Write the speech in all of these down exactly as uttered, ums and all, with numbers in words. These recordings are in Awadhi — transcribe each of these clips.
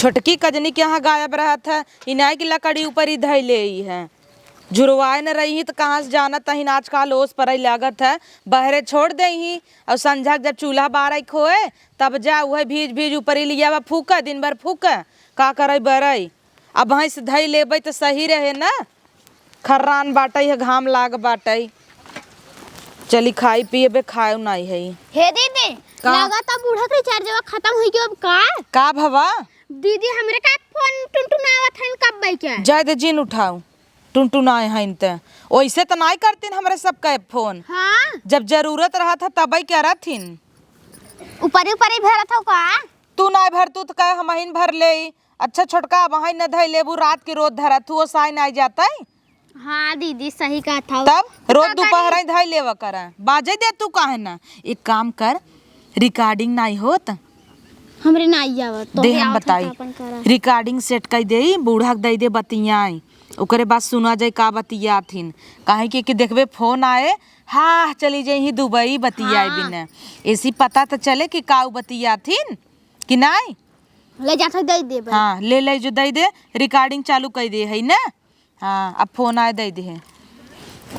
छोटकी कजनी के यहाँ गायब रहत है, इनाय की लकड़ी ऊपर ही धई लेई है। झुरवाए न रही ही त कहाँ से जानत तहिन आजकल ओस परई लागत है, बहरे छोड़ देई ही। और संझा के जब चूल्हा बारई खोए, तब जा उहे भीज भीज ऊपरी लियावा फूका, दिन भर फूका, का करई बरई। अब भैंस धई लेबई त सही रहे न। खर्रान बाटई है, घाम लाग बाटई। चली खाई पियबे, खाएउ नाई है। हे दीदी, का? लागत बूढ़ा के रिचार्जवा खतम होइ गयो अब का? का भवा? दीदी, हमरे का फोन टुनटुनावत हन कब के? जाए दे, जिन उठाऊ, टुनटुनाए हन त। ओइसे त नाई करतीन हमरे सब का फोन। हाँ। जब जरूरत रहत है तबई करत हिन। ऊपरी ऊपरी भरत हो का? तू नाई भर, तू त कहे हमहिन भर लेई। अच्छा छोटका, अबहीं न धइ लेबू, रात के रोज धरत हू, ओसाइ नाई जातइ। हाँ दीदी, सही कहत हऊ। तब तो रोज का करी? दुपहरइ धइ लेवा करा, बाजइ दे तू काहे ना। एक काम कर, recording नाई होत? हमरे नाई आवत, दे तोहे हम आवत है बताई। तो अपन करा। Recording set कइ देई, बूढ़ा के दइ दे बतियाई, ओकरे बाद सुना जाए का बतियात हिन। काहे कि, कि देखबे फोन आए, हाँ चली जइहीं दुबई बतियाए हाँ। बिना। ऐसी पता त चले कि काऊ बतियात हिन कि नाई। ले जात है, दे देबे। हाँ, ले, ले जो दे दे, recording चालू कर दे है ना। हाँ, अब फोन आए दे दे है।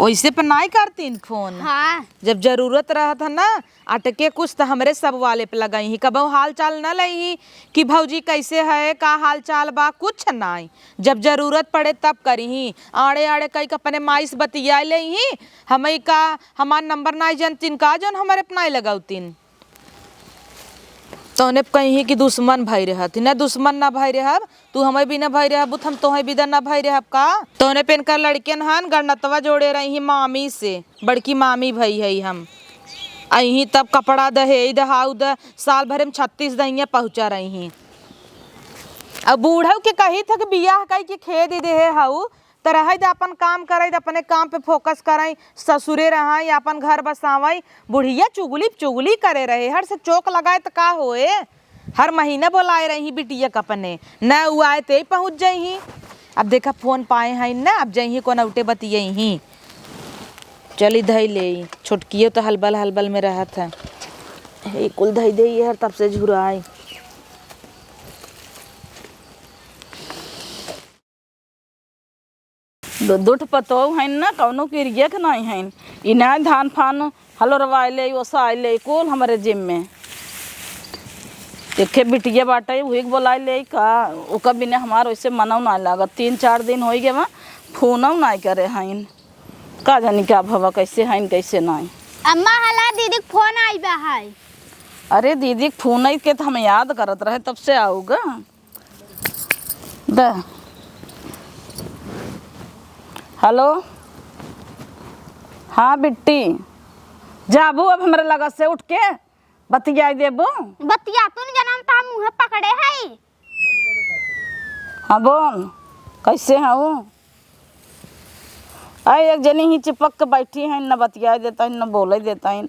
ओइसे पे नाई करतीन फोन। हाँ। जब जरूरत रहत है ना, अटके कुछ त हमरे सब वाले पे लगइहीं। कबहूँ हाल चाल न लइहीं कि भौजी कैसे है, का हाल चाल बा, कुछ नाई। जब जरूरत पड़े तब करिहीं। आड़े आड़े कई के अपने माई से बतिया लेइहीं। हमई का, हमार नंबर नाई जनतीन का, जौन हमरे पे नाई लगौतीन। तोहने पे कहीं कि दुश्मन भई रहत ही, ना दुश्मन ना भई रहब, तू हमें भी ना भई रहब, त हम तोहे बिदा ना भई रहब का? तोहने पे इनकर लड़कियन हन, गणतवा जोड़े रही मामी से, बड़की मामी भई है हम। अहीं तब कपड़ा दहेज दहाउ द, साल भरे में छत्तीस दहिया पहुँचा रही। अब बूढ़ऊ के कही था कि बियाह कई के खेद देहे हऊ, त रहइ द, अपन काम करइ द, अपने काम पे focus करइ, ससुरे रहइ, अपन घर बसावइ। बुढ़िया चुगली चुगली करे रहे, हर से चोक लगाए त का होए? हर महीना बोलाए रही बिटिया क अपने, न उ आए ते पहुँच जइहीं। अब देखा फोन पाए हैं न, अब जइहीं कोन उठे बतियइहीं। चली धइ लेई, छोटकियो त हलबल हलबल में रहत है। हे कुल धइ देई हर तब से झुराई। दु-, दुठ पतोह हइन न, कउनो किरिया के नाहीं हइन। इनाय धान फान हलोरवाइ लेई, ओसाइ लेई, कुल हमरे जिम्मे। एक्खे बिटिया बाटइ, उही के बोलाइ लेई का, ओका बिना हमार ओइसे मनउ नाहीं लागत। तीन चार दिन होइ गवा, फोनउ नाहीं करे हइन। का जानी का भवा, कइसे हइन, कइसे नाहीं। अम्मा, हला दीदी के फोन आइ बा है। अरे, दीदी के फोन आइ के त हम याद करत रहे, तब से आउगा। द। हेलो। हाँ बिट्टी, जाबू अब हमरे लगत से उठ के बतियाइ देबू? बतिया तू न जनम त हम मुँह पकड़े हई। हाँ बोल, कइसे हऊ? अरे, एक जनी ही चिपक के बैठी हैं, न बतियाए देता है, न बोले देता है।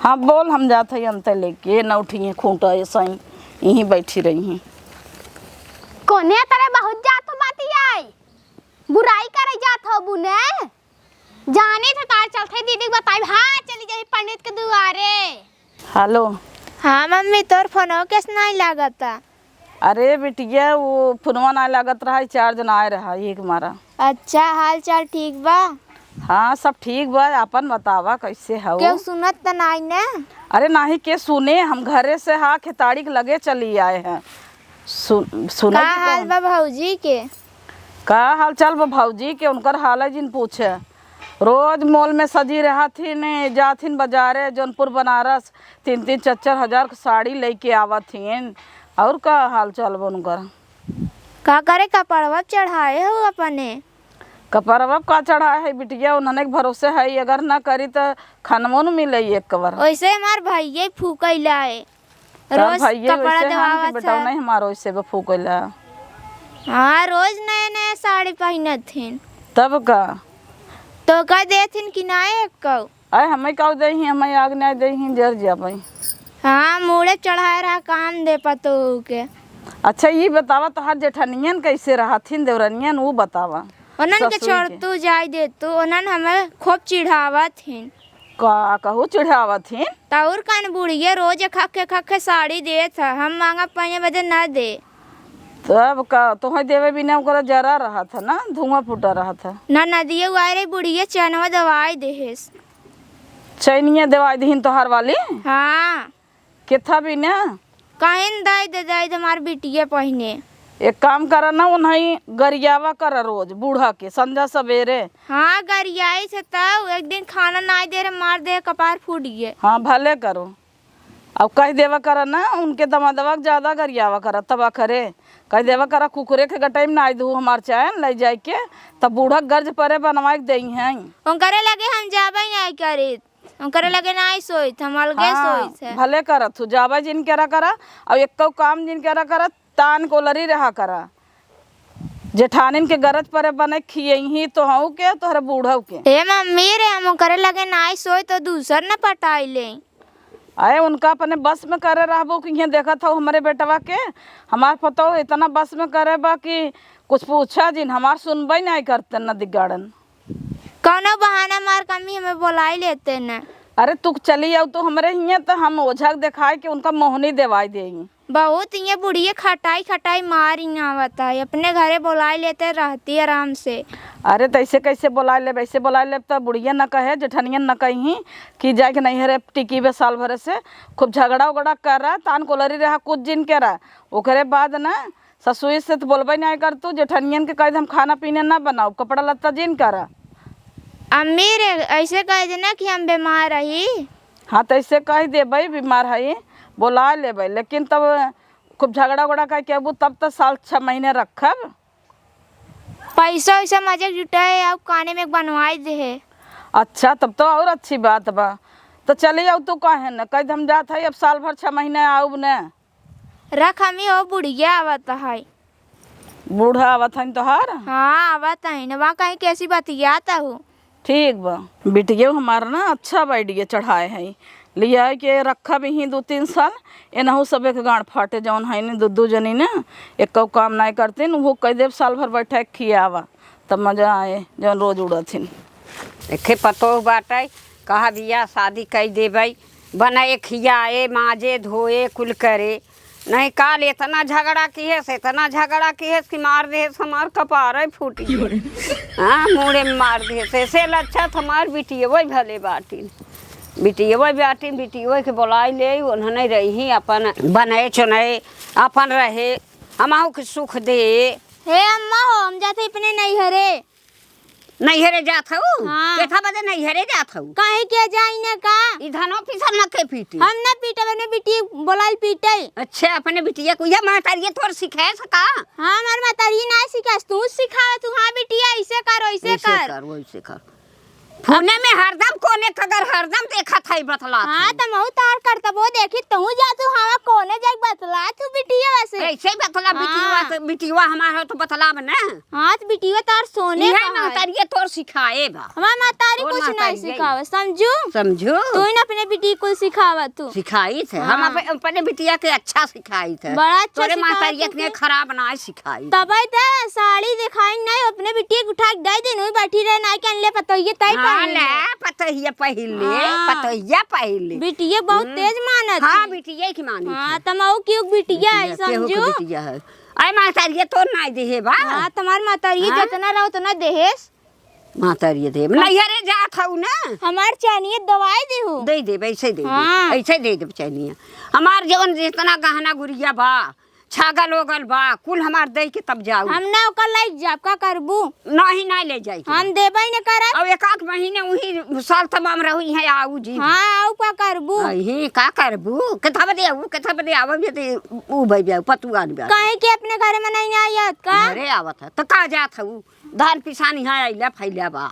हाँ, बोल, हम जात हई अंते लेके, न उठिहैं खूँटा ऐसा ही, यहीं बैठी रहिहैं। कोने तरे बहुत जात हो बतियाए, बुराई करे जात हो बुने। जानी थे तार चलते दीदी के बताई, हाँ, चली जाई पंडित के दुआरे। हेलो। हाँ मम्मी, तोर फोनवा कइसे नाहीं लागता? अरे बिटिया, वो फोनवा नाहीं लागत रहा, चार्ज नाहीं रहा, यही के मारा। अच्छा, हाल चाल ठीक बा? हाँ, सब ठीक बा। आपन बतावा, कइसे हऊ? केहू सुनत त नाहीं न? अरे नाहीं, के सुने, हम घरे से हा खेताड़ी के लगे चली आए हैं। सुन, सुने का की हाल कौन? बा भौजी के? का हाल चाल बा भौजी के? उनकर हाल है जिन पूछे। रोज मॉल में सजी रहथिन, जाथिन बाजारे, जौनपुर बनारस, तीन तीन चार चार हजार के साड़ी लेके आवथिन। और का हाल चाल बा उनकर? का करे, कपड़वा चढ़ाए हो अपने? कपड़वा का चढ़ाए है बिटिया, उन्हने के भरोसे है, अगर ना करी त खनवो न मिले एक कबर। वैसे हमार भैया फूकैला है। तोर रोज भइये कपड़ा वइसे हन कि देवावत बेटा है। नहीं हमार वइसे बा फूकेला। हाँ, रोज नया नया साड़ी पहिनत हिन। तब का? तो का देथिन कि नाय एक्कौ? अरे हमें का देही, हमें आग नाय देही, जर जाबे। हाँ, मूड़े चढ़ाए रहा काम दे पतोहू के। अच्छा, ई बतावा, तोहार जेठनियन कैसे रहथिन, देवरनियन, ऊ बतावा। उन्हन के ससुई छोड़ के। तू जाय दे तू, उन्हन हमें खूब चिढ़ावत हिन। का कहू चिढ़ावत ही? त अउर का न, बुढ़िया रोज खखे खखे साड़ी देत ह, हम मांगा पाए बदे न दे। तब का, तोहई देवे बिना ओकरा जरा रहत ह ना, धुआं फूटा रहत ह। ना नदिया आए रही, बुढ़िया चैनवा दवाई देहेस। चैनिया दवाई दिहिन तोहार वाली? हाँ। केथा बिना? कहिन दई दे, दई दे हमार बिटिया पहिने। एक काम करा ना, उन्हई गरियावा करा रोज बूढ़ा के संझा सबेरे। हाँ, गरियाई से तब एक दिन खाना नाई दे रहे, मार दे कपार फूट गए। हाँ, भले करो। अब कह देवा करा ना, उनके दमादवा के ज्यादा गरियावा करा, तब अखरे कह देवा करा, कुकुरे के गटई में नाई दू हमार चैन ले जाए के, तब बूढ़ा गर्ज परे बनवाए के देई हैं। उनकरे लगे हम जाबे नाई करीत। ओकरे लगे नाई सोइत, हम अलगे हाँ, सोइत है। भले करत हु, जाबे जिन केरा करा, अउर एक्कउ काम जिन केरा करा, तान कोलरी रहा करा। जेठानिन के गरज परे बने खियइही तोहउ के, तोहरे बूढ़उ के। ए मम्मी रे, हम ओकरे लगे नाई सोइत तो दूसर न पटाई ले। अरे उनका अपने बस में करे रहबो कि इहें देखत हउ हमरे बेटवा के, हमार पतोह इतना बस में करे बा कि कुछ पूछा जिन, हमार सुनबे नाई करते न दिगाड़न। कौनो बहाना मार के अम्मी हमें बोलाई लेते न। अरे तू चली आउ तू हमरे हियाँ त हम ओझा के देखाई के उनका मोहनी देवाई देई। बहुत ये बुढ़िया खटाई खटाई मारी आवत है, अपने घरे बोलाई लेते रहती आराम से। अरे त ऐसे कैसे बोलाई लेब, ऐसे बोलाई लेब त बुढ़िया न कहे, जेठनियन न कही कि जाए के नैहरे टिकी बे साल भरे से, खूब झगड़ा उगड़ा करा, तान कोलरी रहा कुछ जिन केरा, ओकरे बाद न ससुई से त बोलबे नाई करतू, जेठनियन के कह दे हम खाना पीना ना बनाउब, कपड़ा लत्ता जिन करा। अम्मी रे, ऐसे कह देना कि हम बीमार रही। हाँ, त ऐसे कह देबे बीमार हई, बोला लेबे, लेकिन तब खूब झगड़ा उगड़ा कह के अबू तब त साल छह महीने रखब। पैसा वैसा मजे जुटाए, अब काने में बनवाई दे है। अच्छा, तब तो और अच्छी बात बा। त चली आउ तू, काहे न कह दे हम जात है, अब साल भर छह महीने आउब न। रख, हमी हो बुढ़िया आवत है। बूढ़ा आवत हन तोहार? हाँ, आवत हन। वहाँ कहीं कैसी बतियात हो? ठीक बा। बिटिया हमार ना अच्छा आइडिया चढ़ाए है। लिया के रखब इहीं दू तीन साल, एनहू सब एक गांठ फाटे जौन है ने दू दू जनी ने, एक्को काम नाई करतीन, उहो कह देब साल भर बैठा के खियावा। तब मजा आए, जौन रोज उड़त हिन। एखे पतोह बाटै, कहा बियाह शादी कइ देबै, बनाए खियाए, माजे धोए, कुल करे। नहीं काल एतना झगड़ा किहेस, एतना झगड़ा किहेस कि मार देहेस, हमार कपारै फूटि गे। हाँ, मूड़े में मार देहेस। एसे लच्छा त हमार बिटियवै भले बाटिन। बिटियवै बाटिन, बिटियवै के बोलाइ लेई, उन्हने रही अपन बनाए चुनाए, अपन रहे, हमहू के सुख दे। हे अम्मा हो, हम जात हई अपने नैहरे। नैहरे जात हऊ? हाँ। केथा बदे नैहरे जात हऊ? काहे के जाई ना का? ई धनो पिसनमा के पीटी? हम ना पीटब, अपने बिटिया बोलाइल पीटै। अच्छा, अपने बिटिया को यह महतारिये तोर सिखाए सका? हाँ, हमार महतारिये ना सिखास, तू सिखावे तू, हाँ बिटिया, ऐसे कर, वैसे ऐसे कर। कर, वैसे कर। फोने में हरदम कोने कगर हरदम देखत है बतलात हाँ, है। त महू तार करतबो देखी, तहू जा तू हवा कोने जाई बतला तू बिटिया से। कैसे बतला हाँ। बिटिया से, बिटिया हमार हो तो बतलाब ना। हाँ, त बिटिया तार सोने इहे का है। महतारिये तोर सिखाए बा। हमार महतारी तोर कुछ नहीं महतारिये। सिखावे, समझू? समझू? तू ही ना अपने बिटिया को सिखावा तू। सिखाई थे, हम हाँ। अप-, अपने बिटिया के अच्छा सिखाई थे। बड़ा अच्छा तोरे सिखावा महतारिये तू इतने के। खराब ना सिखाई। तबै त साड़ी देखाई नहीं, अपने बिटिया के उठा के दे दिन, वही बैठी रहे, ना के अनले पतोहिए तय हाँ, पहन ले। ले, पतोहिया पहिर ले, हाँ। पतोहिया पहिर ले। बिटिया बहुत हम्म। तेज मानत हाँ, ही। बिटिया की मानत हाँ, है। त महू केहू के बिटिया है, बिटिया, केहू के समझू? बिटिया है। अरे महतारिये तोर नाई देहे बा। हाँ, तमार महतारिये हाँ? जितना रहो उतना देहेस। महतारिये देहे। हाँ। नैहरे जात हऊ ना? हमार चैनिये दवाई देहू। दे देब, ऐसे दे देब। हाँ। ऐसे दे देब चैनिया। हमार जवन जितना गहना गुरिया बा, छागल ओगल बा, कुल हमार दे के तब जाऊ। हम ना ओकर लायक जाब, का करबू? नहीं, नहीं ले जाई के हम बा। देबै न करब। अब एक आध महीने उही साल तमाम रहू, इहाँ आऊ जी। हाँ, आऊ का करबू? अही, का करबू? केथा बदे आऊ, केथा बदे आऊ, अब ये ते ऊ भाई बा, पतुआन बा। काहे के अपने घरे में नहीं आवत का? घरे आवत है, त का जात हऊ? धान पिसान इहाँ आइला फैला बा।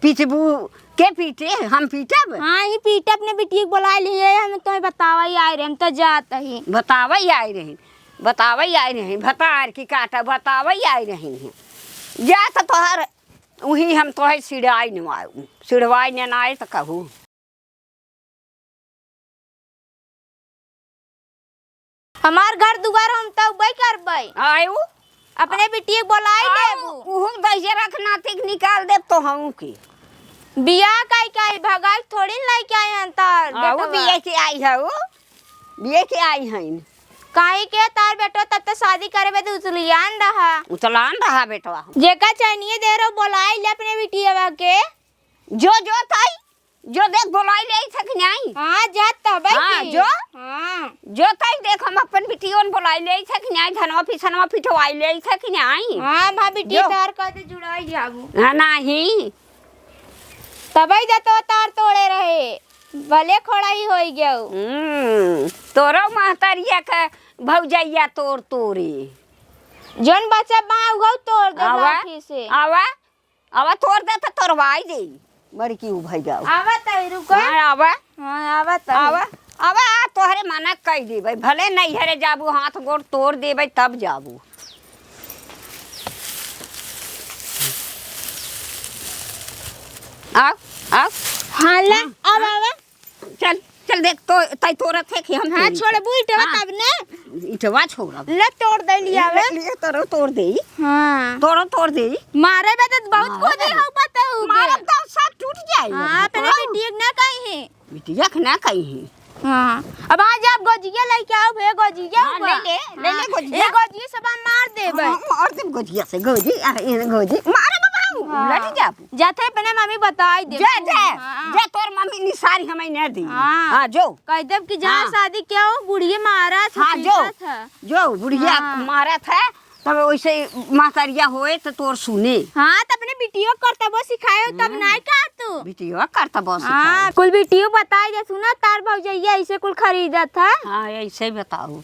पिटबू, के पीटे? हम पीटब? हाँ, ई पीटे अपने बिटिया के बोलाइ लिहे, हम तोहे बतावै आइ रहे, हम त जात ही। बतावै आइ रही, बतावै आइ रही, भतार की काटा बतावै आइ रही हैं। जा त तोहर उही हम तोहे सिड़ाई न आऊ, सिड़वाई न आए त कहू। हमार घर दुआर हम तौबे करबै। आयु? अपने बिटिया के बोलाई आयु, लेबू। उहू दहिजरा के नाती के निकाल देब तो हम के। बियाह कइ के आई, भगाई थोड़ी न लइके आई हन तार आ, वो बेटवा। बियाह के आई है, वो बियाह के आई हन। काहे के तार बेटवा तब तो शादी करे बदे उतलियान रहा। उतलान रहा बेटवा। जेका चैनिये दे रहो, बोलाई ले अपने बिटियावा के। जो, जो ताई, जो देख बोलाई ले आई सक नहीं। हाँ, जात तबे हाँ, की। जो। हाँ। जो ताई देख हम अपन बिटियोन बोलाई ले आई सक नहीं, धनवा पिसनवा पिटवाई ले आई सक नहीं। हाँ, भा बिटिया जो। तार का दे जुड़ाई जाबू। हाँ, नहीं। तबे जा तो तार तोड़े रहे, भले खोड़ा ही होई गयो। हम्म, तोरो महतरिया के भौजैया तोर तोरे। जौन बचा बा उहौ तोर दे आवा, लाठी से। आवा, आवा तोर दे त तोरवाई दे। बड़की उ भई जाओ। आवा तई रुको। हाँ, आवा। हाँ, आवा तई। आवा, आवा, आ तोहरे मना कई देबै। भले नैहरे जाबू, हाथ गोड़ तोर देबै तब जाबू। आव, आव। हाँ, ला, हाँ, आव, हाँ। आव। चल, चल देख तो, तई तोरत है कि हम हाँ, तोरी। छोड़बू इटवा हाँ। तब ने। इटवा छोड़ब। ले तोर दे लिया ले, वे। ले, ले, तोरो तोर देई। हाँ। तोरो तोर देई। मारे बे तो बहुत हाँ। खोदे हो बताऊ के। मारब तो सब टूट जाई। हाँ, अपने बिटिया के ना कही है। बिटिया के ना कही है। हाँ। अब आज आप गोजिया लेके आओ भे, गोजिया हाँ, हुआ। ले ले, ले ले हाँ। गोजिया। ए गोजिया सब हम मार देबे। हाँ, मार देब गोजिया से, गोजी, आ, ए गोजी। मारे बाबा, हाँ। उलट जाबू। जाते अपने मम्मी बताई दे जा, तू। जा, हाँ। जा, तोर मम्मी निसारी हमें न दी। हाँ। हाँ, जो। कह देब कि जहाँ हाँ। शादी किया हो, बुढ़िया मारा था, हाँ, जो। पीटा था। जो, बुढ़िया हाँ। मारा था, तब वैसे महतरिया होए तो तोर सुने। हाँ, तो अपने बिटियो करतबो सिखाए हो, तब हम्म। नाय का तू? बिटियो करतबो हाँ, सिखाए। कुल बिटियो बताई दे, सुना, तार भौजैया ऐसे कुल खरीदत है। हाँ, ऐसे ही बताऊ,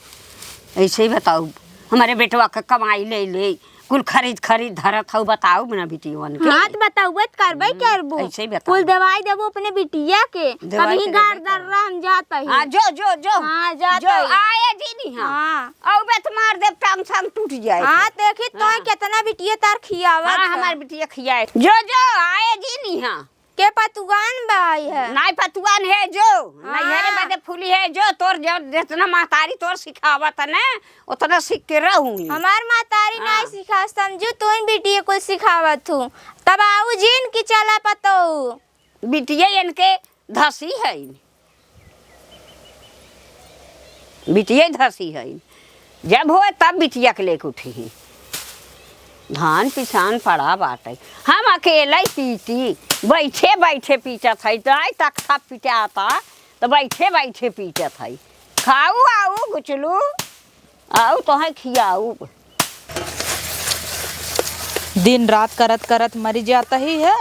ऐसे ही बताऊ। हमारे बेटवा के कमाई ले ले, कुल खरीद खरीद धरत हऊ, बताऊ ना बिटियवन के। हाँ, त बताउबे त करबे हम्म, करबू। ऐसे ही बताऊ। कुल देवाई देबू अपने बिटिया के। देवाई कभी तो गार देबे दर्रा करबू। हम जात ही। हाँ, जो, जो, जो। हाँ, जात जो, ही। आए जी नहीं, हाँ। हाँ। अउबे त मार देब, टांग सांग टूट जाए हाँ, तो। देखी तो हाँ। केतना बिटिया तार खियावत हाँ, है। हमार बिटिया खियाए। जो, जो, आए जी नहीं, हाँ। के पतुआन बा आई है? नाई पतुआन है जो, हाँ। नैहरे बदे फूली है जो, तोर जो, जितना महतारी तोर सिखावत है ना, उतना सीख के रहूंगी। हमार महतारी हाँ। नाई सिखा, समझू, तू ही बिटिया कुल सिखावत हूँ। तब आऊ जीन की चला पतऊ। बिटिया इनके धसी है। बिटिया धसी है, जब होए तब बिटिया के लेके उठी। धान पिसान पड़ा बाटे, हम अकेले ही पीटी, बैठे बैठे पीटत है, दाई तख्ता पिटाता तो बैठे बैठे पीटत है। खाऊ आऊ गुचलू, आऊ तोहे खियाऊ। दिन रात करत करत मरी जात ही है।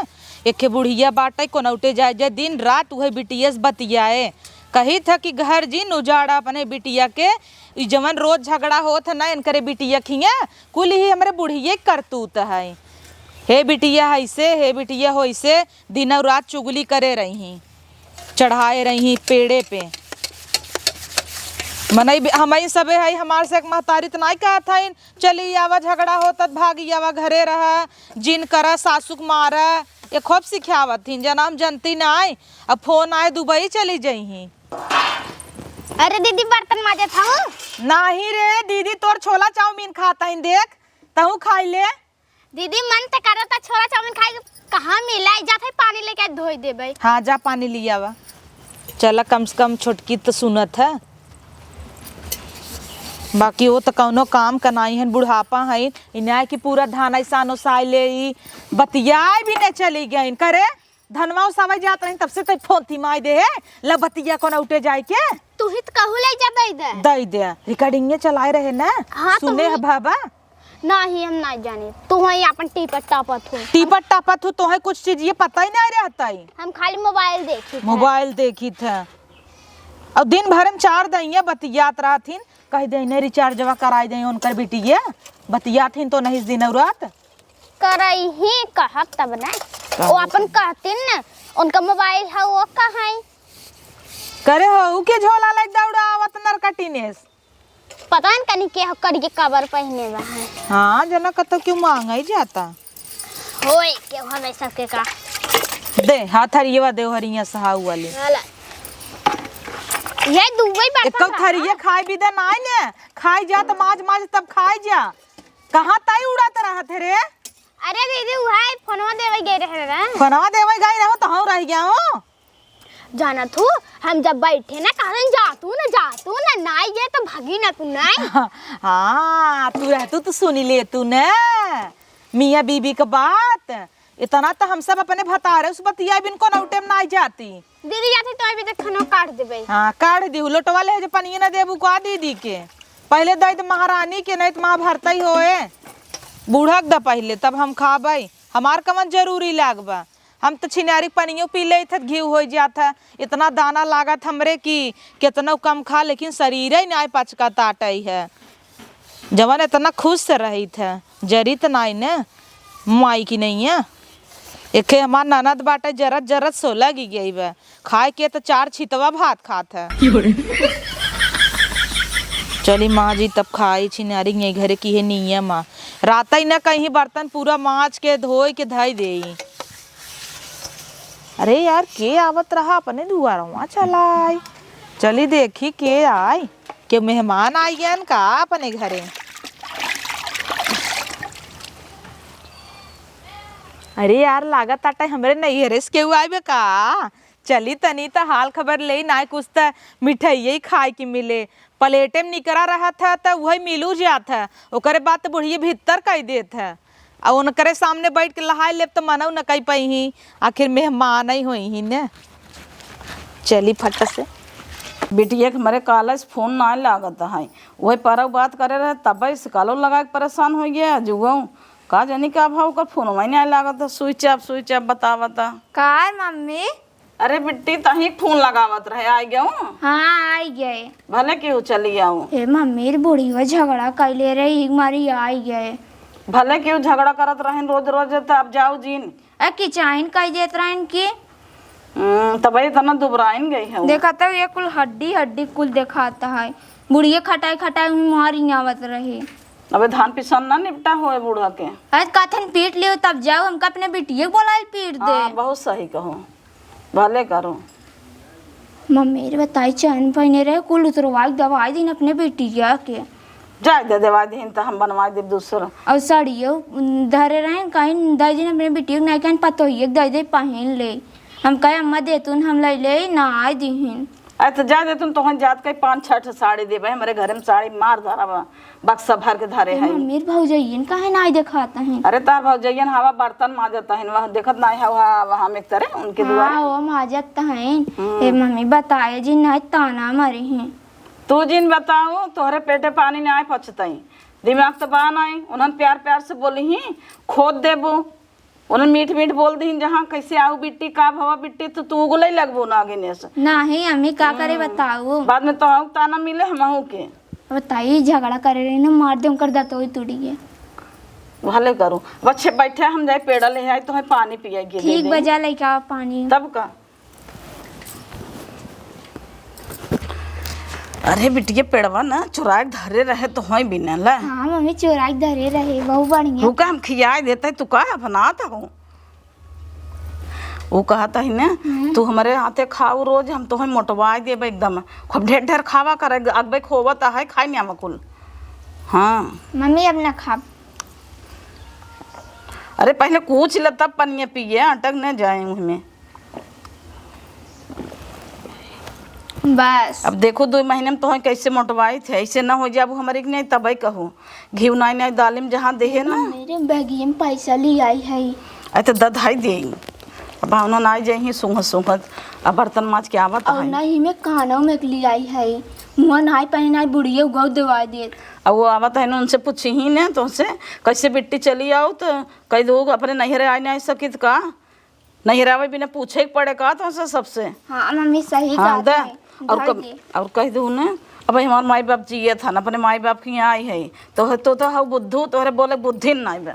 एके बुढ़िया बाटे कोनौटे जाए जाए, दिन रात उहे बिटिया से बतियाए। कही था कि घर जिन उजाड़ा अपने बिटिया के, ई जवन रोज झगड़ा होत है ना इनकरे बिटिया खिया, कुल ही हमरे बुढ़िया के करतूत है। हे बिटिया ऐसे, हे बिटिया होइसे, दिन और रात चुगली करे रही, चढ़ाए रही पेड़े पे। मनई भी, हमई सबे है, हमार से एक महतारी त नाई कहत हईन, "चली आवा, झगड़ा होत त भागी आवा, घरे रहा, जिन करा, सासुक मारा।" ये खूब सिखावत हिन, जना हम जनती नाई। अब फोन आए, दुबई चली जइही। अरे दीदी, बर्तन माजत हऊ? नाही रे दीदी, तोर छोला चाउमीन खात हईन, देख, तहू खाई ले। दीदी, मन त करता छोला चाउमीन खाए के, कहाँ मिला? जात है पानी लेके आज धोई देबे। हाँ, जा पानी लियावा। चला, कम से कम छोटकी त सुनत है। बाकी वो त कौनो काम का नाई हन, बुढ़ापा हईन। इन्हें कि पूरा धान ऐसा ओसाई ले, ई बतियाए भी न चली गईन। करे, धनवा ओसावे जात रही, तब से तो फोन थी माई दे है, ला बतिया कोनौटे जाए के। तू ही त कहू ले जा दे दे। दे दे, रिकॉर्डिंगे चलाए रहे ना, हाँ, तो सुने वही। है बाबा। नाही, हम नाही जानी। तू वहीं आपन टीपत टापत हो। टीपत टापत हो, तोहे कुछ चीज ये पता ही नहीं रहता ही। हम खाली मोबाइल देखी थे। मोबाइल देखी थे। और दिन भर में चार दइया बतियात रहथिन, कह दे इन्हें रिचार्जवा कराई दे उनकर बिटिया। बतियाथिन तो नहीं दिन और रात। करई ही कहब तब ना। का वो होता अपन है? कहतिन ना, उनका मोबाइल है वो कहाँ? करे हो, उ के झोला लग दौड़ा आवत नरकटिनेस। पता न कनी के हो करिए कवर पहिने बा है। हाँ, जना कतो क्यों मांगा ही जाता। होए, के हमें सबके का। दे, हाथ हरियवा दे, हरिया सहाउ वाले। वाला। ये दुबई बर्तन एक कप है। थरिया खाए भी दे, नाई ने। खाई जा त माज माज तब खाई जा। कहाँ ताई उड़ात रहत है रे? अरे दीदी, उहै फोनवा देवै गै रहे ना। फोनवा देवै गै रहो तो हम रहि गया हूँ। जानत हू, हम जब बैठे ना, कहन जा तू ना, जा तू ना, नाई गए तो भगी ना तू नाई। हाँ, तू रहतू तो सुनी लेतू ना मियाँ बीबी क बात। इतना तो हम सब अपने भतारे से बतियाई बिन कोनो टेम नाई जाती। दीदी जाती तो अभी तक खाना काट देबे। हाँ, काट दी, लोटवा ले जे पनिया ना देबू का दीदी के। पहले दे दे महारानी के, नहीं तो महाभारत ही होए। बूढ़ा के द पहले, तब हम खाबे। हमार कवन जरूरी लाग बा? हम तो छिनारी के पनियो पी लेत है, घीव हो जात है। इतना दाना लागत हमरे कि केतनो कम खा, लेकिन शरीर ही नाय पचका ताटई है। जवन इतना खुश से रहित है, जरित नाई ने, माई की नहीं है। एके हमार ननद बाटे, जरत जरत सोलह गी गई बा। खाए के तो चार छितवा भात खात है। चली माँ जी, तब खाई छिनारी के घरे की है नियम आ। रात ही ना कहीं बर्तन पूरा माज के धोए के धई देई। अरे यार, के आवत रहा अपने दुआरवा चलाई। चली देखी के आई, के मेहमान आई गयन का अपने घरे। अरे यार, लागत आटे हमरे नैहरे से केहू आइबे का। चली तनी त हाल खबर लेई, नाय कुछ त मिठाइये खाए के मिले। प्लेटे में निकरा रहत है त उहै मिलू जात है, ओकरे बाद त बुढ़िये भीतर कई देत है। आ उनकरे सामने बैठ के लहाई लेब त मनऊ न कई पइहीं, आखिर मेहमान ही होइहीं न। चली फट से। बिटिया के हमरे काले से फोन नाय लागत है, उहै परऊ बात करे रहे तबे से कालो लगा के परेशान होइ गया। जुगऊ का जानी का भाव ओकर फोनवा ही नाय लागत है, switch off, switch off बतावत है। का है मम्मी? अरे बिट्टी, तहीं फोन लगावत रहे, आइ गयो? हाँ, आइ गए। भले केहू चली आओ। ए मम्मी, बुढ़िया झगड़ा कैले रही, मारी आइ गए। भले केहू झगड़ा करत रहेन रोज रोज, त अब जाओ जीन। ए किचाइन कह देत रहेन कि हम्म, तब इतना दुबराइन गई है। देखा तो ये कुल हड्डी हड्डी कुल देखाता है। बुढ़िया खटाई खटाई में मारी आवत रही। अबे धान पिसन ना निपटा होए बूढ़ा के। अरे कथन पीट लियो तब जाओ, हमका अपने बिटिया के बोलाइल पीट दे। हाँ, बहुत सही कहो। भले करो। मम्मी रे बताई, चैन पहने रहे, कुल उतरवा के दवाई दिन अपने बेटिया के। जाए दे, दवाई दिन त हम बनवा देब दूसर। और साड़ियो धरे रहे, कहीं दे दिन अपने बेटिया के, नहीं कहीं पतोहिए के दे दे, पहन ले। हम कहे, "अम्मा दे तू, हम ले ले, ना आए दीहिन।" अरे त जा दे, तुम तोहन जात कहीं पाँच छह ठे साड़ी देबे, हमरे घरे में साड़ी मार धरा बा। बक्सा भर के धरे ए, है। मम्मी, भौजइयन काहे नाई देखात हैं? अरे, तार भौजइयन हवा बर्तन माजत हैं, वह देखत नाई है, वह, वह हम एक तरे उनके हाँ, दुआरे। वो माजत हैं। हम्म। ए, मम्मी, बताए जी, नाई ताना मारी हैं। तू जिन बताऊ, तोहरे पेटे पानी नाई पचतई। दिमाग तो बा नाई, उन्हन प्यार प्यार से बोली ही, खोद देबू। उन्हन मीठ मीठ बोल दीन, जहाँ कैसे आऊ बिट्टी, का भवा बिट्टी, तो तू उगले लगबू नागिने से। नाही, अम्मी का करे हम्म। बताऊ? बाद में तो आऊ ताना मिले हमहू के। बताई, झगड़ा करे रही ना, मार दे उनकर दतोई टूटी के। भले करू। बच्चे बैठे, हम जाए पेड़ा ले आए, तोहे पानी पियाई के दे ठीक दे। बजा लइका पानी। तब का? अरे बिटिया, पेड़वा ना चुराए के धरे रहे, तोहे बिना ला। हाँ मम्मी, चुराए के धरे रहे, बहुत बढ़िया। तू का हम खियाए देते, तू का अपनात हो? ऊ कहत ही ने, हम्म। "तू हमरे हाथे खाऊ रोज, हम तोहे मोटवाए देबे एकदम। खूब ढेर ढेर खावा करे, अगबे खोवत है, खाए न्यावा कुल।" हाँ। मम्मी, अब ना खाब। अरे, पहले कूच ले, तब पनिया पिए, अटक न जाए उहमें। बस। अब देखो, दो महीने में तोहे कैसे मोटवाई थे, ऐसे ना हो जाबू हमरे के नहीं, तबे कहू। घीव नाई नाई दालिम जहाँ देहे ना। मेरे बैगिया में पैसा ले आई है। अरे तो दधाई दे। अब भावना नाई जाई सूंघत सूंघत, अब बर्तन माज के आवत और है। ना ही में कानों में ले आई है। मुँह नाई पहनाई, बुढ़िया उगाऊ देवाई देत। अब वो आवत है ना, उनसे पूछी ही ना, तो उनसे कैसे बिट्टी चली आओ, तो कह दो अपने नैहरे आए नहीं सकित का? नैहरावे बिना पूछे के पड़े का तोहसे सबसे? हाँ, मम्मी सही हाँ, कहत दे। है। और धर कब-, दे। और कह दू ने, अब हमार माई बाप जियत हन, अपने माई बाप के यहाँ आई है, तो, तो, तो हऊ बुद्धू, तोहरे बोले बुद्धि नाई बा।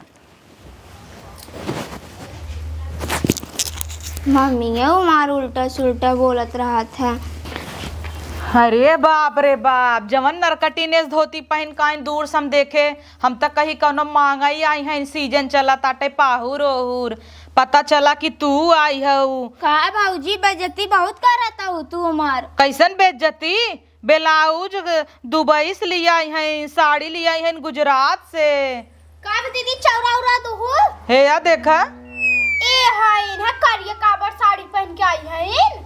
मम्मी, ये हमार उल्टा सुल्टा बोलत रहत है। अरे बाप रे बाप, जवन नरकटी नेस धोती पहन काइन दूर से हम देखे, हम त कही कौनो मांगई आई हैं, सीजन चला ताटे पाहुर ओहुर, पता चला कि तू आई हऊ। का भौजी, बेइज्जती बहुत करत हऊ तू हमार। कैसन बेइज्जती? ब्लाउज दुबई से ले आई हैं, साड़ी ले आई हैं गुजरात से। का बा दीदी, चौरा उरा दुहू? हे या देखा। ए हईन, है करिया काबर साड़ी पहन के आई हईन?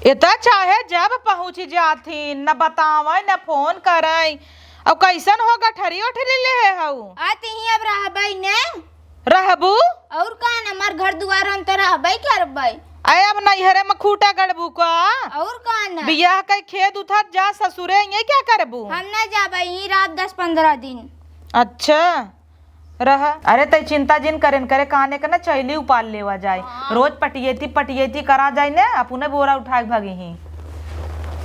एता चाहे जब पहुँच जाथिन, न बतावै, न फोन करै। अब कैसन हो गठरी उठरी लेहे हऊ? आ तिही अब रहबै ने। रहबू? और का न, हमार घर दुआर हम तो रहबै करबै। अरे अब नैहरे में खूटा गड़बू का? और का न? बियाह कई खेत उठत जा ससुरे, ये क्या करबू? हम न जाबै, यहीं रहब दस पन्द्रह दिन। अच्छा। रह। अरे तै चिंता जिन करेन करे, काने के ना चैली उपाल लेवा जाए। हाँ। रोज पटियेती पटियेती करा जाए ने, अपने बोरा उठाए के भागी ही।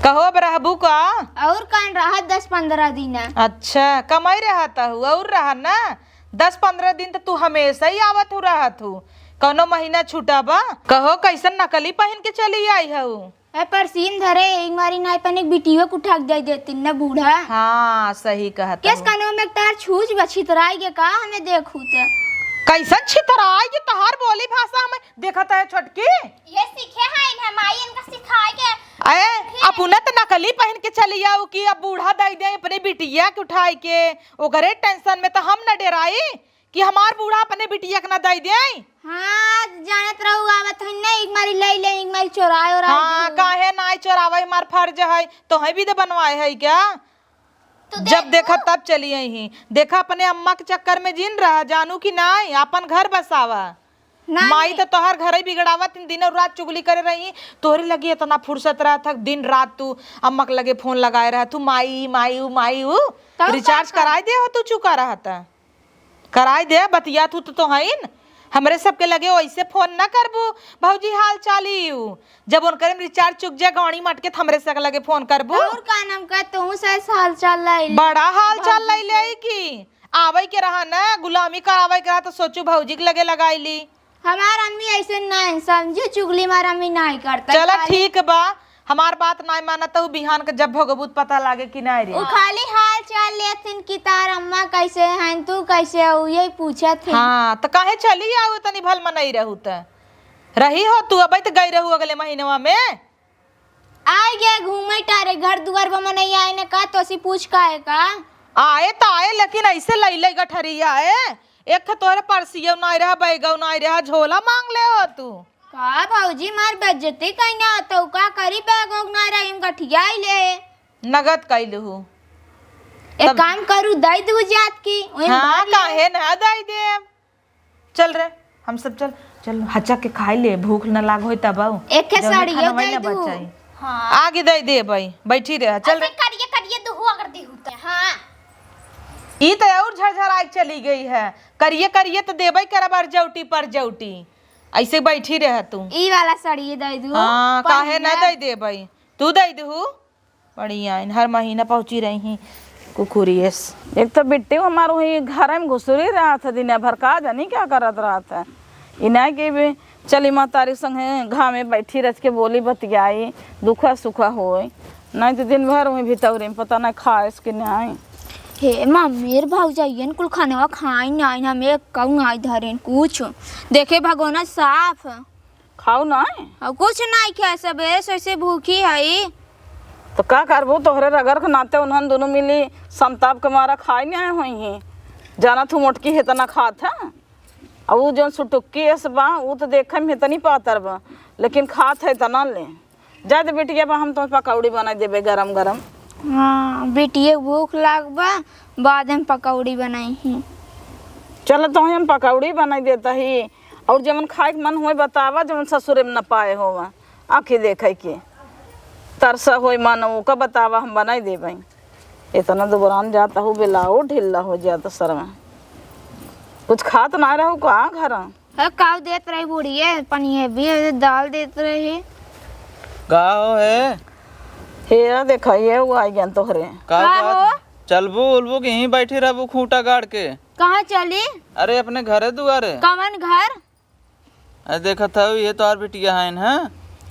कहो अब रहबू का? और कान रहत दस पन्द्रह दिन। अच्छा, कमाई रहत हूँ, और रह ना। दस पन्द्रह दिन तो तू हमेशा ही आवत हूँ, रहत हूँ। कौनो महीना छूटा बा? कहो कैसन नकली पहन के चली आई हूँ? ए, परसीन धरे, एक मारी नाई पने बिटियो के उठा के दे देतिन न बूढ़ा। हाँ, सही कहत केस हूँ। कानवा में तार छूछ बा, छितराई के का हमें देखू त। कैसन छितराई के तोहार बोली भाषा हमें देखत है छोटकी? ये सीखे हैं इन्हें माई इनका सिखाए के। अरे, फिर अपने त नकली पहन के चली आऊ कि अब बूढ़ा दे दे अपने बिटिया के उठाए के, ओकरे tension में तो हम न डेराई। कि हमार बूढ़ा अपने बिटिया के ना दई देई। हाँ, जानत रहू आवत हईन ना, एक मारी लई ले, एक मारी चोराए ओराए हाँ, दिहू। काहे नाई चोरावे, हमार फर्ज है, तोहई भी तो बनवाए है क्या? तो जब देखा तब चली आई ही। देखा अपने अम्मा के चक्कर में जिन रहा, जानू कि नाई, आपन घर बसावा। ना, माई नहीं। तो तोहर घर ही बिगड़ावत, दिन और रात चुगली करे रही, तोहरे लगे इतना फुर्सत रहत है, दिन रात तू अम्मा के लगे फोन लगाए रहा, तू माई, माई, ऊ, माई, ऊ। तो recharge का कराए दे हो, तू चुका रहत है। कराई दे, बतियात हूँ तो, तो हईन। हमरे सबके लगे वैसे फोन न करबू, भौजी हाल चाल ई ऊ। जब उनकरे में recharge चुक जाए, गौड़ी मटके, त हमरे सब लगे फोन करबू। और का नाम का तू से हाल चाल लाई ले। बड़ा हाल चाल भौजी लाई ले से। आई की आवे के रहा न, गुलामी करावे के रहा तो सोचू भौजी के लगे लगाई ली। हमार अम्मी ऐसे नाहीं समझे, चुगली मार अम्मी नाहीं करता। चला खाली ठीक बा, हमार बात नाहीं मानत हऊ, बिहान के जब भोगबू त पता लागे कि नाहीं रे। उ खाली हाल चाल लेथिन कि तार अम्मा कैसे हैं, तू कैसे हो, यही पूछत हैं। हाँ, त काहे चली आऊ, तनी भल मनई रहू त। रही हो तू, अबे त गई रहू अगले महीनवा में। आए गे घूमे टारे, घर दुआर पर मनई आए ने का, तोसी पूछ का है का? आए त आए, लेकिन ऐसे लई लई गठरी आए। एक ठे तोहरे पर्सियो नाई रहा, बैगो नाई रहा, झोला मांग ले हो तू। का भौजी, मार बेइज्जती कइने हो तू, का करी, बैग उग नाई रही, हम गठियाई ले। नगद कइलू हूँ। एक तब काम करू, दई दू जात की, ओहिम हाँ, भर ले। काहे ना दई देब? चल रे, हम सब चल, चल, हचक के खाई ले, भूख न लाग होई तब आऊ। एक के जौने साड़ियो खाना वही दे ना दू। बचाई। हाँ। आगे दे दे भाई, बैठी रह, चल अच्छा, रे। करिए, करिए दुहु अगर दिहु त। हाँ। ई त और झरझराई चली गई है। करिए, करिए त देबई करब, अरजौटी परजौटी। ऐसे बैठी रह तू। ई वाला साड़िए दे दू। हाँ, काहे ना दे दे भाई? तू दे दू। बड़ी आइन, हर महीना पहुँची रही कुकुरियस। एक तो बिट्टी हमार वही घर में घुसुरी रहत है, दिन भर का जानी क्या करत रहत है। इन्हें के भी चली महतारी संगे घाम में बैठी रह के बोली बतियाई, दुखा सुखा होई, नहीं तो दिन भर वही भितौरी में पता नहीं खाएस कि नहीं। हे मम्मी, रे भौजाइयन कुल खानवा खाई नहीं, हमें कहूँ आई धरेन कुछ। देखे भगोना साफ। खाऊ नाई? अब कुछ नाई खाए, सबेरे से ऐसे भूखी हई। तो का करबू, तोहरे रगड़ के नाते उन्हन दुनू मिली संताप के मारा खाए नाई होइहीं। जाना तू मोटकी हेतना खात है, और ऊ जौन सुटुक्की एस बा, ऊ तो देखे में हेतनी पातर बा, लेकिन खात है तना ले। जा दे बिटिया बा, हम तुम्हें पकौड़ी बनाई देबे गरम गरम। हाँ, बिटिया के भूख लाग बा, बाद में पकौड़ी बनाई ही। चल, तो हम पकौड़ी बनाई देता ही, और जवन खाए के मन होए बतावा, जवन ससुरे में न पाए होवा, आँखी देखे के तरसा होए मन, ओका बतावा, हम बनाई देबे। इतना दुबरान जाता हूँ, बेलाओ ढिल्ला हो जाता सर में। कुछ खात ना रहू का घर? अरे काऊ देत रही बुढ़िए, पनिये भी दाल देत रही। का हो है? हे देखा, ये वो आई गन तोहरे। का का बात? हो? चलबू उलबू कि यहीं बैठी रहबू खूंटा गाड़ के? कहाँ चली? अरे अपने घरे दुआरे। कवन घर? अरे देखत हऊ, ये तोहार बिटिया हईन, हैं?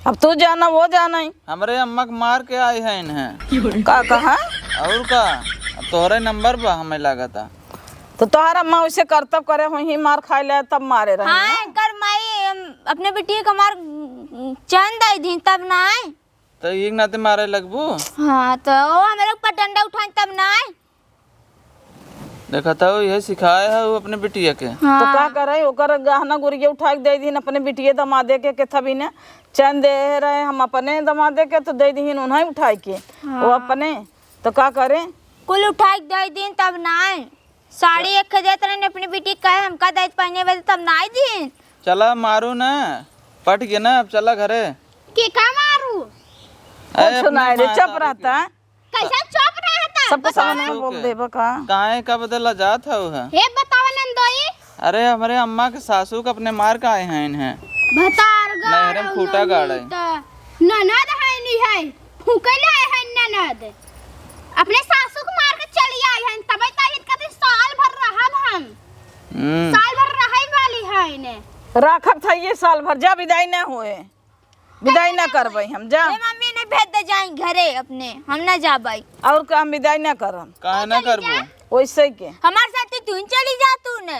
अब तू जाना, वो जाना ही। हमरे अम्मा के मार के आई हईन, हैं। का कहा? और का? अब तोहरे नंबर बा, हमें लागता। तो तोहार अम्मा वैसे करतब करे होइहीं, मार खाए ले तब मारे रही हाँ, ना? एकर माई, अम, अपने बिटिया के मार, चैन दे दी तब ना आए। तो एक नाते मारे लगबू? हाँ, तो वो हमरे ऊपर डंडा उठाए तब ना आए। देखत हऊ, इहे सिखाए हऊ अपने बिटिया के। हाँ। तो का करे, ओकर गहना गुरिया उठाइ के दइ दिहिन अपने बिटिये दमादे के, केथा बिने चैन देहे रहे हम अपने दमादे के, तो दइ दिहिन उन्हें उठाइ के। हाँ। वो अपने, तो का करे? कुल उठाइ के दइ दिहिन तब नाहीं। साड़ी एक देत रहन अपने बिटिये के, कहे हमका दइ पहिने बदे तब नाहीं दिहिन। चला मारू ना, पट गए ना, अब चला घरे। के का मारू? अरे, कुछ अपने नाहीं रे, माता चुप रहता है। कैसे चुप रहता? सबको सामने सासू बोल के। देबा का? काहे का बदला जात हऊ है? हे बतावा नंदोई। अरे, हमरे अम्मा के सासू के अपने मार का आए हैं इन्हें। भतार गाड़ नैहरे में खूंटा गाड़े। ननद है नहीं है, फूंके ले आए हैं ननद। अपने सासू के मार के चली आए हैं, तबे तो इनका दिन साल भर रहब हम। हम्म। साल भर रहे वाली है इन्हें। राखत है ये साल भर, जा विदाई ना होए। विदाई ना करबै हम, जा। ए मम्मी, इन्हें भेज दे जाई घरे अपने, हम ना जाबै। और का, हम विदाई ना करम। काहे ना करबो? वैसे के। हमार साथे तू ही चली जा, तू ने।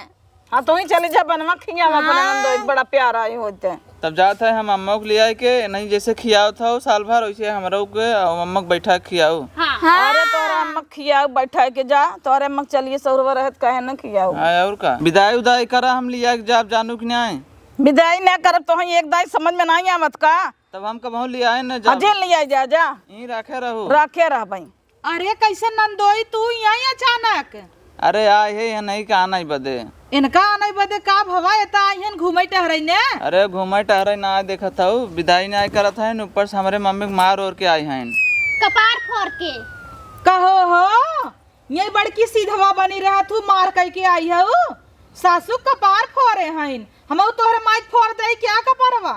हाँ, तू ही चली जा, बनवा खियावा अपने हाँ। नंदोई, बड़ा प्यारा ही होते। तब जात है हम अम्मा के ले आए के, नहीं जैसे खियावत हऊ साल भर, वैसे हमरो के और अम्मा के बैठा के खियाऊ। हाँ। अरे तोरा अम्मा के खियाऊ बैठा के जा, तोरे अम्मा के चलिए सौरवा रहत काहे ना खियाऊ। हाँ, और का? विदाई उदाई करा, हम लिया के जाब जानू कि नहीं? विदाई ना करब तो हम एक दाई समझ में नहीं आवत का? तब हम कबहूँ लियाए न जाब। अजे लियाए जा, जा। यहीं रखे रहू। रखे रहबई। अरे कैसे नंदोई तू यहीं अचानक? अरे आए है यहाँ नहीं का आना ही बदे। इनका आना ही बदे का भवा, ये तो आई हन घूमे टहरे ने। अरे घूमे टहरे ना आए, देखत हऊ, विदाई ना आए करत है, ऊपर से हमरे मम्मी के मार ओर के आई हैं। कपार फोर के। कहो हो, ये बड़की सीधवा बनी रहत हऊ, मार कई के आई हऊ। सासू कपार फोरे हईन, हमहू तोहरे माई के फोर देई क्या कपरवा?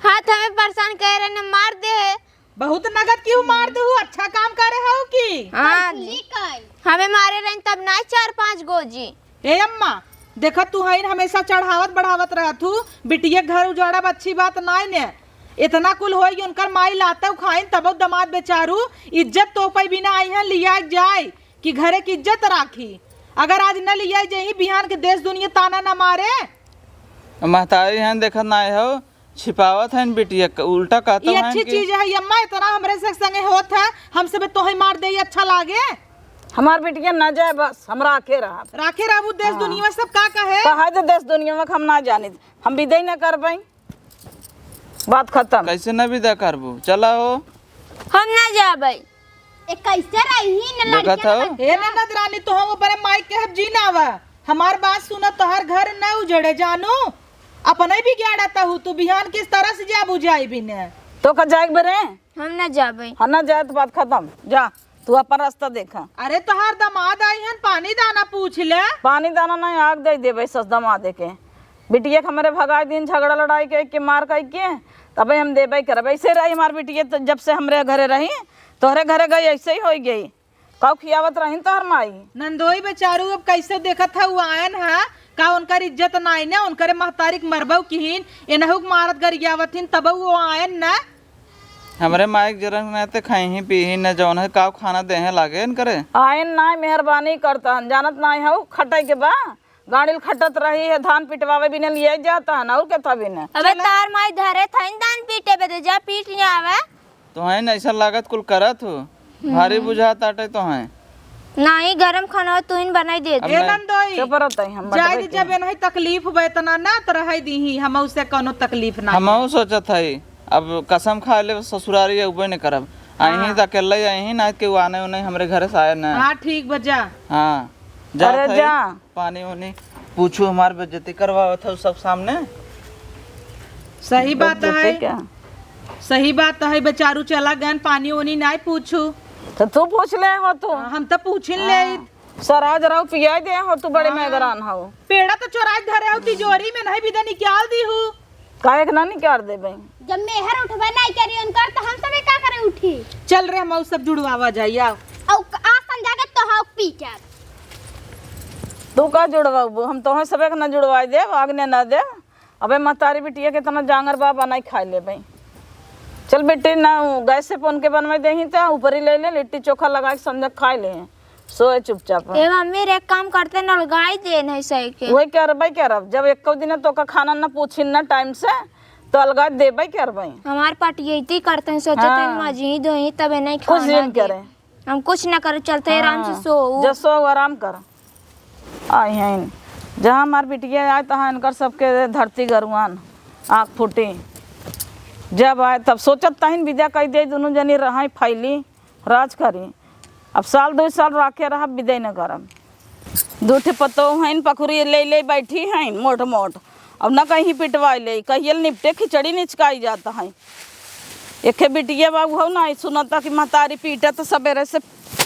हाथ हमें परेशान करे रहे न, मार दे है। बहुत नगद क्यों मार दू, अच्छा काम करे हऊ की? हाँ। हमें मारे रहे तब ना चार पाँच गो जी। ए अम्मा, देखा तू हईन हमेशा चढ़ावत बढ़ावत रहत हू, बिटिया घर उजाड़ब अच्छी बात नाई ने। इतना कुल होई कि उनकर माई लाते खाइन तब दमाद बेचारू इज्जत तो पै बिना आई हैं लिया जाए। कि घरे की इज्जत राखी। अगर आज न लियाई जही, बिहान के देश दुनिया ताना न मारे। महतारी हैं, देखत नाहीं हो, छिपावत हैं बिटिया के, उल्टा कहत ये हैं अच्छी कि चीज है अम्मा, इतना हमरे से संगे होत है, हमसे भी तोहे मार दे, ये अच्छा लागे? हमार बिटिया न जाए, बस हम राखे रहब। राखे रहबू, देश हाँ। दुनिया में सब का कहे? कहा जे देश दुनिया में हम ना जानित, हम विदे न करबई। बात खत्म। कैसे न विदा करबू? चला हो। हम ना जाबै। ए, कैसे रही न देखत लड़किया हो? के ए ननद रानी, तो हम अपने माई के हम जी ना आवा। हमार बात सुना, तोहार घर न उजड़े जानू। अपने बिगाड़त हू तू, बिहान किस तरह से जाबू जाई बिने? तो का जाए के बरे? हम ना जाबै। हम ना जाए तो बात खत्म। जा। तू अपन रास्ता देखा। अरे तोहार दामाद आई हन, पानी दाना पूछ ले। पानी दाना नहीं, आग दे देबे सस दामादे के। बिटिया के हमरे भगाई दिन झगड़ा लड़ाई के, के मार कई के, तबे हम देबे करब। ऐसे रही हमार बिटिया तो जब से हमरे घरे रही, तोहरे घरे गई ऐसे ही होई गई। काऊ खियावत रही तोहर माई। नंदोई बेचारू अब कैसे देखत है, वो आयन है, का उनकर इज्जत नाई ने, उनकरे महतारी के मरबऊ किहिन, एनहू के मारत गरियावत हिन, तब वो आयन न। हमरे माई के जरन नाते खाई ही पी ही न, जौन है काव खाना देहे लागे न करे। आयन नाय मेहरबानी करता हन, जानत नाय हऊ, खटे के बा, गाड़िल खटत रही है, धान पिटवावे बिने लिए जाता हन, और के था बिने। अबे चला। तार माई धरे थइन धान पीटे बदे, जा पीट ले आवे। तो है न ऐसा लागत कुल करत हो, भारी हम्म। बुझात आटे तो है। नाही, गरम खाना तुहिन बनाई दे अब दे। ए मैं नंदोई, चुप रहता है, हम जाए बटबे दे, जब के। एनही तकलीफ बा इतना ना, तो रहे दीही, हम उसे कोनो तकलीफ ना हमहू है। सोचत हई, अब कसम खा ले ससुरारी अउबे न करब। अहीं हाँ। त अकेले अहीं ना, केहू आने उन्हें हमरे घरे से आए ना। हाँ, ठीक बा, जा। हाँ, जात अरे हई, जा। पानी उनी पूछू, हमार बेइज्जती करवावत हऊ सब सामने। सही बात बेइज्जती है। क्या? सही बात है, बेचारू चला गन, पानी उनी नाय पूछू। तो तू पूछ ले हो तू। हाँ, हम तो पूछिन हाँ। ले। सराज राव पियाई दे हो तू, बड़े हाँ। मेहरान हो। पेड़ा तो चोराई धरे हो तिजोरी में, नहीं बिदा निकाल दी हूँ। काहे के ना निकाल देबे? जब मेहर उठबे नहीं करी उनकर, तो हम सबे का करे उठी? चल रे, हम उ सब जुड़वावा जाई, आओ। औ आ संजा के तो हक पी के। तू का जुड़वाबू? हम तोहे सबे के ना जुड़वाई देब, आगने ना देब। अबे महतारी बिटिया के इतना जांगर बा, बनाई खाई लेबे। चल बेटी, ना उ गैस से पोन के बनवाई देही, त ऊपरी ले ले, लिट्टी चोखा लगा के संजा खाई ले। सोए चुपचाप। ए मम्मी रे, एक काम करते, नलगाई दे नहीं सही के। वही करबे करब, जब एको दिन तोका खाना न पूछिन न टाइम से, तो अलगा देबे करबे। हमार पटियती करते हैं, सोचे हाँ। तो मजी धोई तबे नहीं कुछ खाना दिन दे। करे। हम कुछ ना करे, चलते आराम से हाँ। सो। जा सो, आराम कर। आई हैं, जहाँ हमार बिटिया आए, तहाँ इनकर सबके धरती गरुआन आँख फूटी। जब आए, तब सोचत तहिन विदा कई दे, दुनू जनी रहई फैली, राज करी। अब साल दुइ साल राखे रहब, विदा न करब। दू ठे पतोह हइन, पखुरी ले ले बैठी हइन, मोट मोट। अब न कहीं पिटवाई ले, कहियल निपटे खिचड़ी निचकाई जात है। एखे बिटिया बा, उहो नाहीं सुनता कि महतारी पीटत, सबेरे से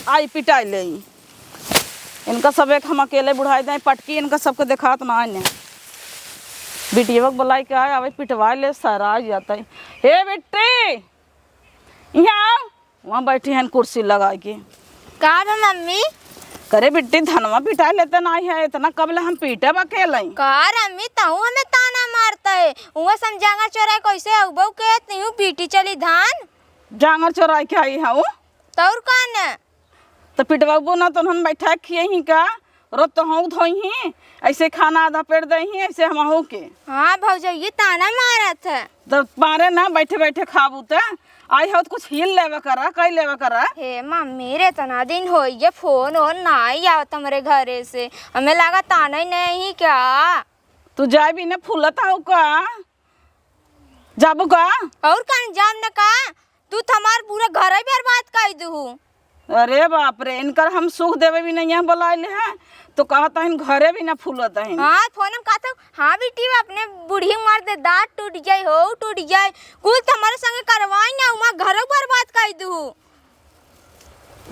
आई पिटाई ले। इनका सबे के हम अकेले बुढ़ाई दें, पटकी इनका सबके देखात नाहीं ने। बिटिया के बुलाई के आए, आवे पिटवाई ले, सारा आ जाता है। हे बिट्टी, यहाँ आओ। वहाँ बैठी हैं कुर्सी लगाई के। का बा मम्मी? करे बिट्टी, धनवा पिटाई लेते नाहीं है, इतना कब ले हम पीटे बा अकेले? का रे अम्मी, तहू हमें ताना मारता है? उहाँ से हम जांगर चोराई कैसे अउबऊ के, तहू पीटी चली धान? जांगर चोराई के आई हऊ? तौर का न? तो पिटवाबो ना, तो हम बैठा खिए ही का? रोज तो हम धोई ही, ऐसे खाना आधा पेट दे ही, ऐसे हम हो के। हाँ भौजइये ताना मारत है। तो मारे ना, बैठे बैठे खाबू त। आई हो तो कुछ हिल लेवे करा, कई लेवे करा। हे मम्मी रे, इतना दिन होइए फोन ओन नाई आवत हमरे घरे से, हमें लगा ताना ही नहीं क्या? तू जाए भी ना फूलत हो का? जाबू का? और का जाम न का? तू तो हमार पूरा घर ही बर्बाद कर दू। अरे बाप रे, इनकर हम सुख देवे भी नहीं यहाँ बुलाए ले हैं, तो कहत हन घरे भी ना फूलत हन। हाँ, फोन में कहत हूँ, "हाँ बेटी, अपने बूढ़ी मार दे, दांत टूट जाए हो, टूट जाए, कुल तो हमारे संगे करवाई ना, उमा घरों बर्बाद कर दू।"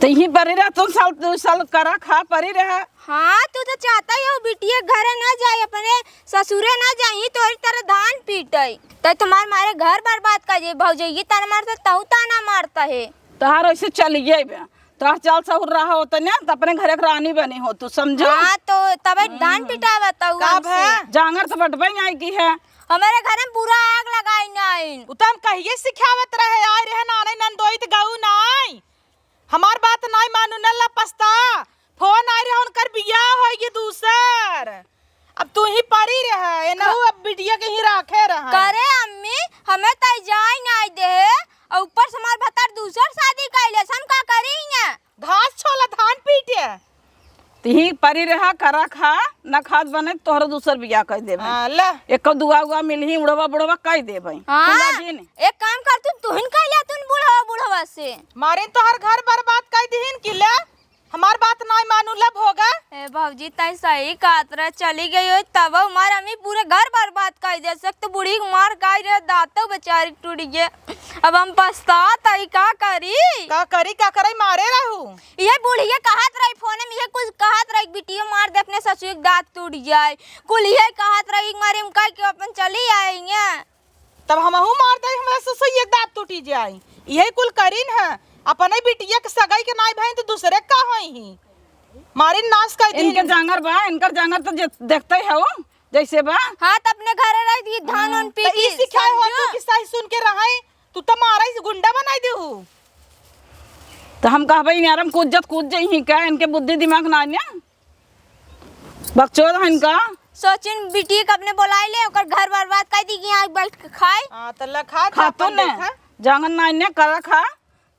तो यहीं परी रह, तुम साल, दो साल करा खा परी रह। हाँ, तू तो चाहता ही हो बिटिया घरे ना जाए, अपने ससुरे ना जाए, तोरी तरह धान पीटे। तो तुम्हार मारे घर बर्बाद कर दे, भौजइये ताना मारता, तहू ताना मारता है। तोहार ऐसे चलिए बे। तोहार चाल सहुर रहा होत ना, त अपने घरे के रानी बनी हो, तू समझो? हाँ, तो तबे धान हम्म। पिटावत हऊ का हमसे। भा? जांगर तो बटबे नहीं की है। हमारे घर में पूरा आग लगाई नाइन। उ तो हम कहिए सिखावत रहे, आए रहे नाने नंदोई त गऊ नाई। हमार बात नाई मानू न ला पछता। फोन आए रहे उनकर बियाह होई गे दूसर। अब तू ही परी रहे, एनहु क- अब बिटिया के ही राखे रहे। करे अम्मी, हमें तई जाए नाई दे, और ऊपर से हमार भतार दूसर शादी कैले, हम का करी इहाँ? घास छोला धान पीटे। तिही परी रहा, करा खा, ना खात बने तोहरो दूसर बियाह कर देबे। हाँ, ला। एको दुआ उआ मिलही, उड़वा बुड़वा कर देबे। हाँ, तू लागी ने। एक काम कर, तू तुहिन कह लिया, तुन बुढ़वा बुढ़वा से। मारिन तोहर घर बर्बाद कर दिहिन कि ले, हमार बात नाई मानू ले भोगा। ए भौजी, तई सही कहत रहे, चली गई हो तब हमार अम्मी पूरे घर बर्बाद कर दे। सक तो बूढ़ी के मार खाई रहे, दांतों बेचारी टूट गए। अब हम पछतात हई, का करी? का करी, का करे, मारे रहू। ये बुढ़िया कहत रही फोन में, ये कुछ कहत रही, बिटिया मार दे अपने ससुर के दांत टूट जाए, कुल ये कहत रही, मारे हम कह के अपन चली आएंगे। तब हमहू मार दे, हमारे ससुर के दांत टूटी जाए, यही कुल करीन है। अपने बिटिया के सगाई के नाई भइन तो दूसरे का होई ही, मारिन नाश कर दी। इनके जांगर बा, इनकर जांगर तो जे-, देखते ही हो जैसे बा। हाँ, तो अपने घरे रह दी, धान हम्म, उन तो पीटी, ई सिखाए हो तू समझो? कि सही सुन के रहे, तू तो मारा इस गुंडा बनाई देहू। तो हम कहबे इनारम कूद जत कूद जइही का, इनके बुद्धि दिमाग ना ने। बकचोद हन का। सोचिन बिटिया के अपने बोलाई ले, ओकर घर बर्बाद कर दी कि यहाँ बैठ के खाए। हाँ, तो ला खा, खातो अपन ने। देखा। जांगर ना ने करा खा,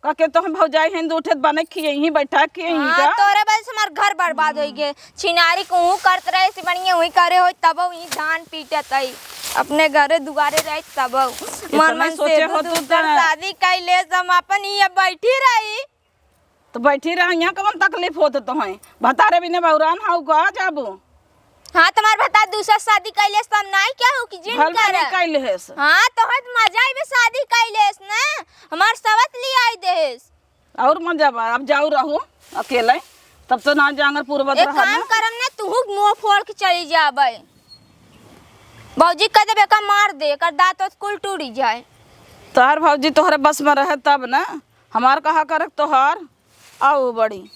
का के तो हम भौजाई हैं, दू ठे बने खिए ही बैठा खिए ही हाँ, का। तोरे वजह से हमार घर बर्बाद होई गे। छिनारी को हूँ करत रहे से बढ़िया वही करे होई, तब वही धान पीटत आई। अपने घरे दुआरे रहे तब मन इतना मन से सोचे दू हो दू तू कर त। शादी कैले से हम अपन ही अब बैठी रही। तो बैठी रह, यहाँ कौन तकलीफ होत तो है? भतारे बिना बौरान हाउ का जाबू? हाँ, तुम्हार भतार दूसरा शादी कैले से हम नाई क्या हो कि जिन भल करे। बने कैले हेस। हाँ, तो है मजा आई में शादी कैले से ना, हमार सवत ले आई देस। और मजा बा, अब जाऊ रहू अकेले, तब तो ना जांगर पूर्वत एक रहा काम ना। करम ना, तुहू मुंह फोड़ के चली जाबे। भौजी कह देबे का मार दे, एकर दांत ओत कुल टूटी जाए। तोहार भौजी तोहरे बस में रहे तब ना, हमार कहा करे तोहार। आओ बड़ी,